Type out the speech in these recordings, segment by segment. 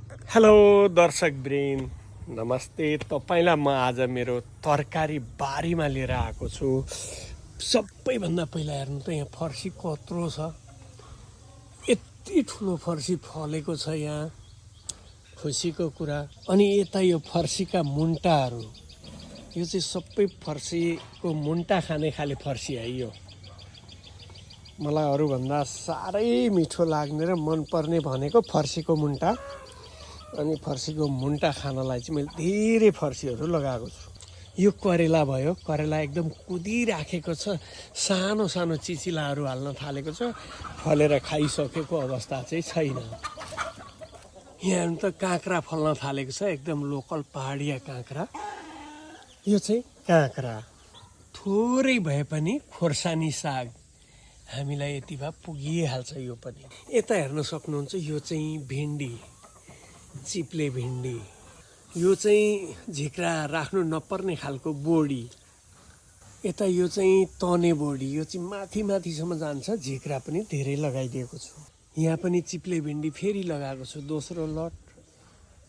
Hello दर्शक brain नमस्ते तपाईलाई म आज मेरो तरकारी बारीमा लिएर आएको छु। सबैभन्दा पहिला हेर्नु त यहाँ फर्सी कत्रो छ। यति ठुलो फर्सी फलेको छ यहाँ, खुसीको कुरा। अनि यता यो फर्सीका मुन्टाहरू, यो चाहिँ सबै फर्सीको मुन्टा खाने खाले फर्सी है। यो मलाई अरूभन्दा साह्रै मिठो लाग्ने र मनपर्ने भनेको फर्सीको मुन्टा। अनि फर्सीको मुन्टा खानलाई चाहिँ मैले धेरै फर्सीहरू लगाएको छु। यो करेला भयो, करेला एकदम कुदिराखेको छ, सानो सानो चिचिलाहरू हाल्न थालेको छ, फलेर खाइसकेको अवस्था चाहिँ छैन। यहाँ त काँक्रा फल्न थालेको छ, एकदम लोकल पहाडिया काँक्रा। यो चाहिँ काँक्रा थोरै भए पनि खोर्सानी साग हामीलाई यति भए पुगिहाल्छ। यो पनि यता हेर्न सक्नुहुन्छ, यो चाहिँ भिन्डी, चिप्ले भिन्डी। यो चाहिँ झिक्रा राख्नु नपर्ने खालको बोडी। यता यो चाहिँ तने बोडी, यो चाहिँ माथि माथिसम्म जान्छ। झिक्रा पनि धेरै लगाइदिएको छु। यहाँ पनि चिप्ले भिन्डी फेरि लगाएको छु, दोस्रो लट।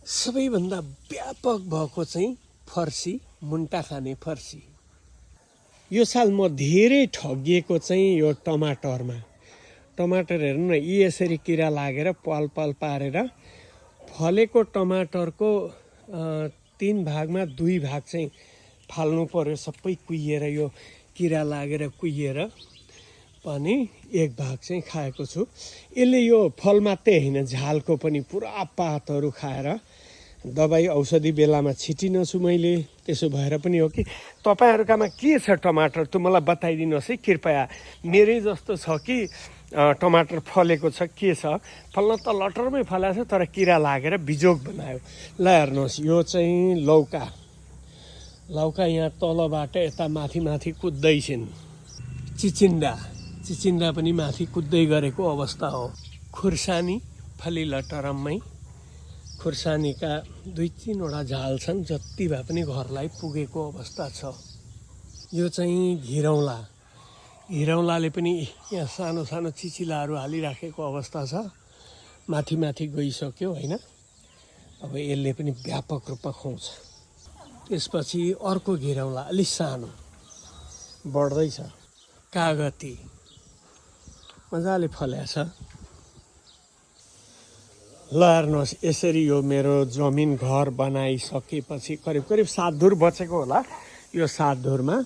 सबैभन्दा व्यापक भएको चाहिँ फर्सी, मुन्टा खाने फर्सी। यो साल म धेरै ठगिएको चाहिँ यो टमाटरमा। टमाटर हेर्नु न, यी यसरी किरा लागेर पल पल पारेर फलेको टमाटरको 3 भागमा 2 भाग चाहिँ फाल्नु पर्यो। सबै कुहिएर, यो किरा लागेर कुहिएर पनि 1 भाग चाहिँ खाएको छु। यसले यो फल मात्रै होइन, झालको पनि पुरा पातहरू खाएर दबाई औषधि बेलामा छिटिनछु मैले। त्यसो भएर पनि हो कि तपाईँहरूकामा के छ टमाटर, त्यो मलाई बताइदिनुहोस् है कृपया। मेरै जस्तो छ कि टमाटर फलेको छ, के छ? फल्न त लटरमै फलेको छ, तर किरा लागेर बिजोग बनायो। ल हेर्नुहोस्, यो चाहिँ लौका। लौका यहाँ तलबाट यता माथि माथि कुद्दैछन्। चिचिन्डा पनि माथि कुद्दै गरेको अवस्था हो। खुर्सानी फली लटरममै। खुर्सानीका 2-3 वटा झाल छन्, जति भए पनि घरलाई पुगेको अवस्था छ। यो चाहिँ घिरौँला। घिरौँलाले पनि यहाँ सानो सानो चिचिलाहरू हालिराखेको अवस्था छ। माथि माथि गइसक्यो होइन। अब यसले पनि व्यापक रूपमा खुवाउँछ। त्यसपछि अर्को घिरौँला अलिक सानो बढ्दैछ। कागती मजाले फलेछ। ल हेर्नुहोस्, यसरी यो मेरो जमिन घर बनाइसकेपछि करिब 7 धुर बचेको होला। यो 7 धुरमा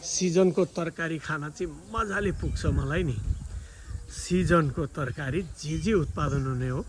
सिजनको तरकारी खान चाहिँ मजाले पुग्छ मलाई नि। सिजनको तरकारी जे उत्पादन हुने हो